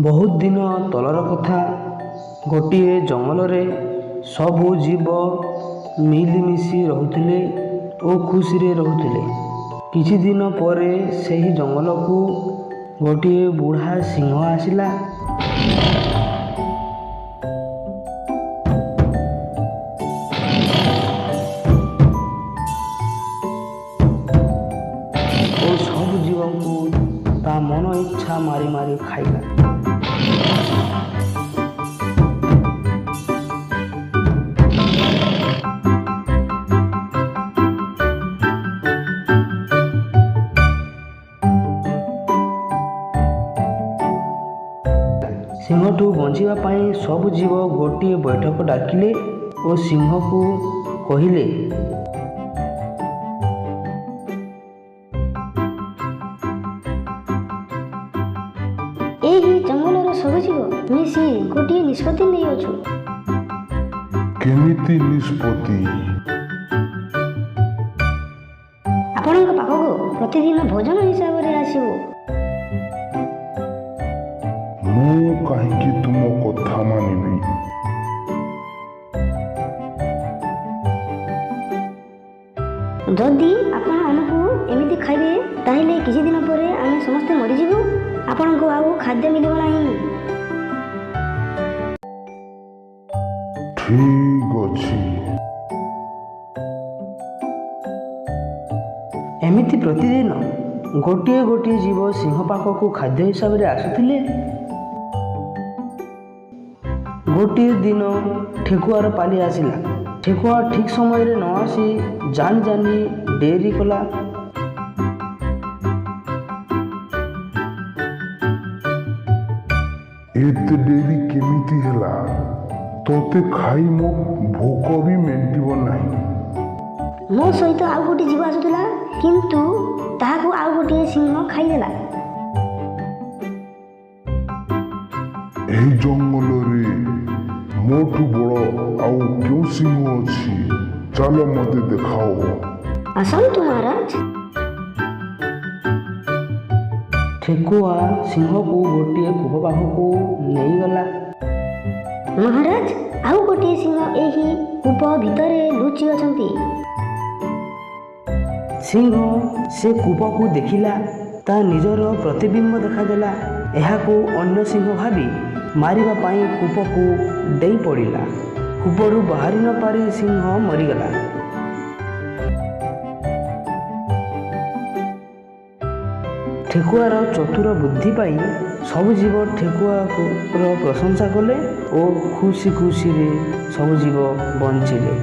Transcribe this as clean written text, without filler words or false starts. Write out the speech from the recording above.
ବହୁତ ଦିନ ତଳର କଥା। ଗୋଟିଏ ଜଙ୍ଗଲରେ ସବୁ ଜୀବ ମିଳିମିଶି ରହୁଥିଲେ ଓ ଖୁସିରେ ରହୁଥିଲେ। କିଛି ଦିନ ପରେ ସେହି ଜଙ୍ଗଲକୁ ଗୋଟିଏ ବୁଢ଼ା ସିଂହ ଆସିଲା। ଓ ସବୁ ଜୀବଙ୍କୁ ତା ମନ ଇଚ୍ଛା ମାରି ମାରି ଖାଇଲା। ସିଂହଠୁ ବଞ୍ଚିବା ପାଇଁ ସବୁ ଜୀବ ଗୋଟିଏ ବୈଠକ ଡାକିଲେ ଓ ସିଂହକୁ କହିଲେ, ଏହି ଜଙ୍ଗଲର ସବୁ ଜୀବ ମିଶି ଗୋଟିଏ ନିଷ୍ପତ୍ତି ନେଇଅଛୁ। କେମିତି ନିଷ୍ପତ୍ତି? ଆପଣଙ୍କ ପାଖକୁ ପ୍ରତିଦିନ ଭୋଜନ ହିସାବରେ ଆସିବୁ। ମୁଁ କାହିଁକି ତୁମ କଥା ମାନିବି? ଯଦି ଆପଣ ଆମକୁ ଏମିତି ଖାଇବେ, ତାହେଲେ କିଛି ଦିନ ପରେ ଆମେ ସମସ୍ତେ ମରିଯିବୁ। ଆପଣଙ୍କୁ ଆଉ ଖାଦ୍ୟ ମିଳିବ ନାହିଁ। ଠିକ ଅଛି। ଏମିତି ପ୍ରତିଦିନ ଗୋଟିଏ ଗୋଟିଏ ଜୀବ ସିଂହ ପାଖକୁ ଖାଦ୍ୟ ହିସାବରେ ଆସୁଥିଲେ। ଗୋଟିଏ ଦିନ ଠେକୁଆର ପାଳି ଆସିଲା। ଠେକୁଆ ଠିକ୍ ସମୟରେ ନ ଆସି ଜାଣି ଜାଣି ଡେରି କଲା। ଏତେ ଡେରି କେମିତି ହେଲା? ତୋତେ ଖାଇ ମୋ ଭୋକ ବି ମେଣ୍ଟିବ ନାହିଁ। ମୋ ସହିତ ଆଉ ଗୋଟିଏ ଜୀବ ଆସୁଥିଲା, କିନ୍ତୁ ତାହାକୁ ଆଉ ଗୋଟିଏ ସିଂହ ଖାଇଦେଲା। ଏହି ଜଙ୍ଗଲରେ ମୋଠୁ ବଡ଼ ଆଉ କେଉଁ ସିଂହ ଅଛି? ଚାଲ, ମୋତେ ଦେଖାଅ। ଆସନ୍ତୁ ମହାରାଜ। ଠେକୁଆ ସିଂହକୁ ଗୋଟିଏ କୂପ ପାଖକୁ ନେଇଗଲା। ମହାରାଜ, ଆଉ ଗୋଟିଏ ସିଂହ ଏହି କୂପ ଭିତରେ ଲୁଚି ଅଛନ୍ତି। ସିଂହ ସେ କୂପକୁ ଦେଖିଲା, ତା ନିଜର ପ୍ରତିବିମ୍ବ ଦେଖାଦେଲା। ଏହାକୁ ଅନ୍ୟ ସିଂହ ଭାବି ମାରିବା ପାଇଁ କୂପକୁ ଡେଇଁ ପଡ଼ିଲା। କୂପରୁ ବାହାରି ନ ପାରି ସିଂହ ମରିଗଲା। ଠେକୁଆର ଚତୁର ବୁଦ୍ଧି ପାଇଁ ସବୁ ଜୀବ ଠେକୁଆର ପ୍ରଶଂସା କଲେ ଓ ଖୁସି ଖୁସିରେ ସବୁ ଜୀବ ବଞ୍ଚିଲେ।